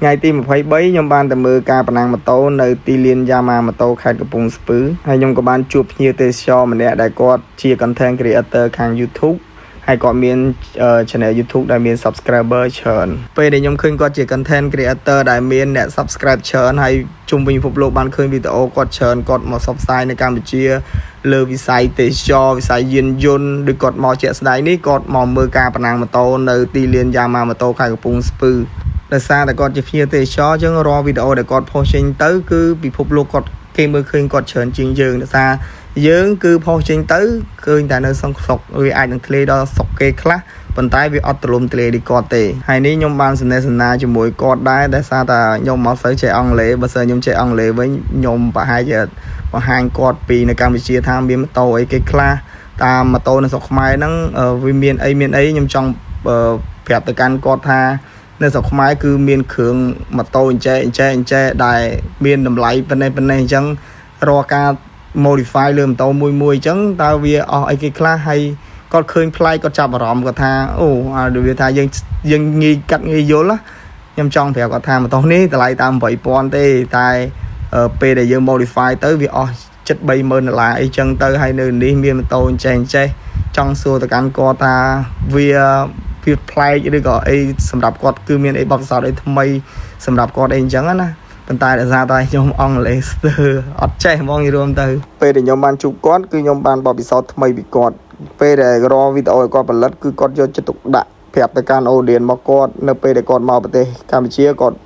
ថ្ងៃទី23ខ្ញុំបានទៅមើលការប្រណាំងម៉ូតូនៅទីលានយ៉ាម៉ាម៉ូតូខេត្តកំពង់ស្ពឺហើយខ្ញុំក៏បានជួបភ្ញៀវទេសចរម្នាក់ដែលគាត់ជា content creator ខាង YouTube ហើយគាត់មាន channel YouTube ដែលមាន subscriber ច្រើនពេលដែលខ្ញុំឃើញគាត់ជា content creator ដែលមានអ្នក subscribe ច្រើនហើយជុំវិញពិភពលោកបានឃើញវីដេអូគាត់ច្រើនគាត់មកផ្សព្វផ្សាយនៅកម្ពុជា លើវិស័យទេសចរវិស័យយានយន្តឬគាត់មកជាក់ស្ដែងនេះគាត់មកមើលការប្រណាំងម៉ូតូនៅទីលានយ៉ាម៉ាម៉ូតូខេត្តកំពង់ស្ពឺដោយសារតែគាត់ជាភ្ញៀវទេសចរអញ្ចឹងរាល់វីដេអូដែលគាត់ផុសចេញទៅគឺពិភពលោកគាត់គេមើលឃើញគាត់ច្រើនជាងយើងដោយសារយើងគឺផុសចេញទៅឃើញតែនៅសងស្រុកវាអាចនឹងធ្លាយដល់ស្រុកគេខ្លះប៉ុន្តែវាអត់ទលំទលាយដូចគាត់ទេហើយនេះខ្ញុំបានសំណេះសំណាលជាមួយគាត់ដែរដោយសារតែខ្ញុំមកសូវចេះអង់គ្លេសបើសិនខ្ញុំចេះអង់គ្លេសវិញខ្ញុំប្រហែលជាបង្ហាញគាត់ពីនៅកម្ពុជាថាមានម៉ូតូអីគេខ្លះតាមម៉ូតូនៅស្រុកខ្មែរហ្នឹងវាមានអីមានអីខ្ញុំចង់ប្រាប់ទៅកាន់គាត់ថានៅស្រុកខ្មែរគឺមានគ្រឿងម៉ូតូអញ្ចេះអញ្ចេះអញ្ចេះដែលមានតម្លៃប៉ុណ្ណេះប៉ុណ្ណេះអញ្ចឹងរាល់ការ modify លើម៉ូតូមួយមួយអញ្ចឹងតើវាអស់អីគេខ្លះហើយគាត់ឃើញប្លែកគាត់ចាប់អារម្មណ៍គាត់ថាអូអាដូចវាថាយើងយើងងាយកាត់ងាយយល់ណាខ្ញុំចង់ប្រាប់គាត់ថាម៉ូតូនេះតម្លៃតាម8000ទេតែពេលដែលយើង modify ទៅវាអស់ជិត30000ដុល្លារអីចឹងទៅហើយនៅនេះមានម៉ូតូអញ្ចេះអញ្ចេះចង់សួរទៅកាន់គាត់ថាវាវាប្លែកឬក៏អីសម្រាប់គាត់គឺមានអីបទពិសោធន៍អីថ្មីសម្រាប់គាត់អីអញ្ចឹងណាប៉ុន្តែដោយសារតែខ្ញុំអង់គ្លេសស្ទើរអត់ចេះហ្មងនិយាយរួមទៅពេលដែលខ្ញុំបានជួបគាត់គឺខ្ញុំបានបទពិសោធន៍ថ្មីពីគាត់ពេលដែលរាល់វីដេអូឲ្យគាត់ផលិតគឺគាត់យកចិត្តទុកដាក់ប្រាប់ទៅកាន់ audience របស់គាត់នៅពេលដែលគាត់មកប្រទេសកម្ពុជាគាត់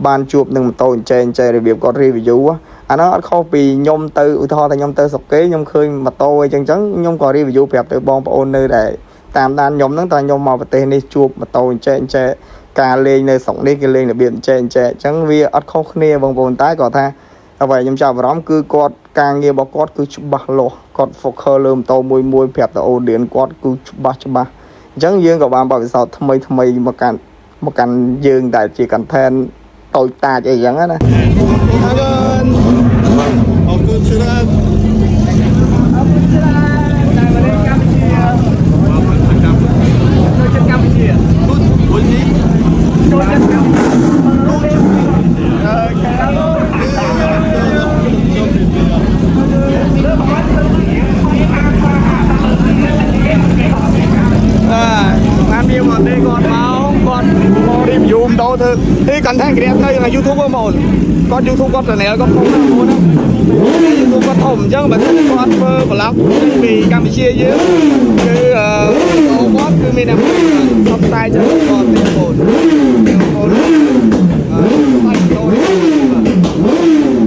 បានជួបនឹងម៉ូតូអញ្ចេះអញ្ចេះរបៀបគាត់ review អានោះអត់ខុសពីខ្ញុំទៅឧទាហរណ៍ថាខ្ញុំទៅស្រុកគេខ្ញុំឃើញម៉ូតូអីចឹងចឹងខ្ញុំក៏ review ប្រាប់ទៅបងប្អូននៅដែលតាមដានខ្ញុំហ្នឹងតើខ្ញុំមកប្រទេសនេះជួបម៉ូតូអញ្ចេះអញ្ចេះការលេងនៅស្រុកនេះគេលេងរបៀបអញ្ចេះអញ្ចេះអញ្ចឹងវាអត់ខុសគ្នាបងប្អូនតែគាត់ថាអ្វីខ្ញុំចាប់អារម្មណ៍គឺគាត់ការងាររបស់គាត់គឺច្បាស់លាស់គាត់ focus លើម៉ូតូមួយមួយប្រាប់ទៅ audience គាត់គឺច្បាស់ច្បាស់អញ្ចឹងយើងក៏បានបទពិសោធន៍ថ្មីថ្មីមកកាន់មកកាន់យើងដែលជា content តូចតាចអីចឹងណា អរគុណ អរគុណច្រើន អរគុណច្រើនដែលមកលេងកម្ពុជាចូលចិត្តកម្ពុជា Good មួយនេះ ចូលចិត្តកម្ពុជា OK បាទបានមានមកទេគាត់មកគាត់មក review ម៉ូតូធ្វើទី content creator នៅ YouTube បងប្អូនគាត់ YouTube គាត់ channel គាត់ធំណាស់បងប្អូនណា YouTube គាត់ធំអញ្ចឹងបើសិនគាត់ធ្វើ vlog ពីកម្ពុជាយើងគឺអឺវីដេអូគាត់គឺមានអ្នកផ្សព្វផ្សាយច្រើនគាត់ទេបងប្អូនបងប្អូនអឺផ្សាយវីដេអូនេះបាទ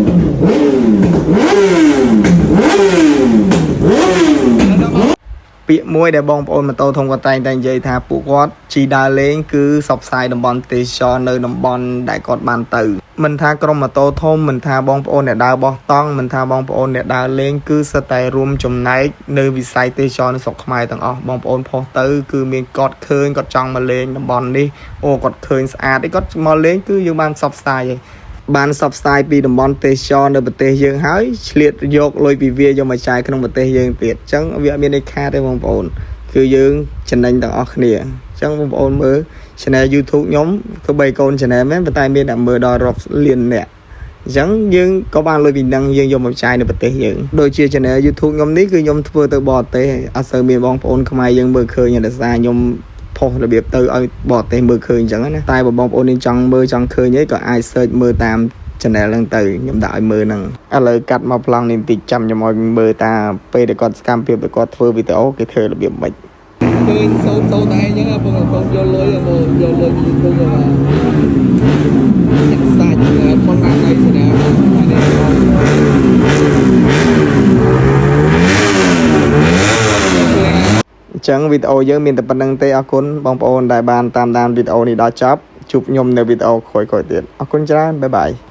ពាក្យមួយដែលបងប្អូនម៉ូតូធំគាត់តែងតែនិយាយថាពួកគាត់ជីដើរលេងគឺសបផ្សាយតំបន់ទេសចរនៅតំបន់ដែលគាត់បានទៅមិនថាក្រុមម៉ូតូធំមិនថាបងប្អូនអ្នកដើរបោះតង់មិនថាបងប្អូនអ្នកដើរលេងគឺសិតតែរួមចំណែកនៅវិស័យទេសចរនៅស្រុកខ្មែរទាំងអស់បងប្អូនផុសទៅគឺមានគាត់ឃើញគាត់ចង់មកលេងតំបន់នេះអូគាត់ឃើញស្អាតឯគាត់មកលេងគឺយើងបានផ្សព្វផ្សាយឯងបានផ្សព្វផ្សាយពីតំបន់ទេសចរនៅប្រទេសយើងហើយឆ្លៀតយកលុយពីវាយកមកចាយក្នុងប្រទេសយើងទៀតអញ្ចឹងវាអត់មានន័យខាតទេបងប្អូនគឺយើងចំណេញទាំងអស់គ្នាអញ្ចឹងបងប្អូនមើល channel YouTube ខ្ញុំទោះបីកូន channel មែនប៉ុន្តែមានអ្នកមើលដល់រាប់លានអ្នកអញ្ចឹងយើងក៏បានលុយពីនឹងយើងយកមកចាយនៅប្រទេសយើងដូចជា channel YouTube ខ្ញុំនេះគឺខ្ញុំធ្វើទៅបរទេសអត់សូវមានបងប្អូនខ្មែរយើងមើលឃើញដោយសារខ្ញុំផុសរបៀបទៅឲ្យបរទេសមើលឃើញអញ្ចឹងណាតែបើបងប្អូននេះចង់មើលចង់ឃើញអីក៏អាច search មើលតាម channel ហ្នឹងទៅខ្ញុំដាក់ឲ្យមើលហ្នឹងឥឡូវកាត់មកប្លង់នេះបន្តិចចាំខ្ញុំឲ្យមើលតាពេលដែលគាត់សកម្មភាពដែលគាត់ធ្វើវីដេអូគេធ្វើរបៀបម៉េច ឃើញសូនសូនតែឯងចឹងបងសូនយកលុយបងយកលុយពី YouTube បាទចាក់សាច់ប៉ុណ្ណានៃ channel នេះបង អញ្ចឹងវីដេអូយើងមានតែប៉ុណ្្នឹងទេអរគុណបងប្អូនដែលបានតាមដានវីដេអូនេះដល់ចប់ជួបខ្ញុំនៅវីដេអូក្រោយៗទៀតអរគុណច្រើន bye bye.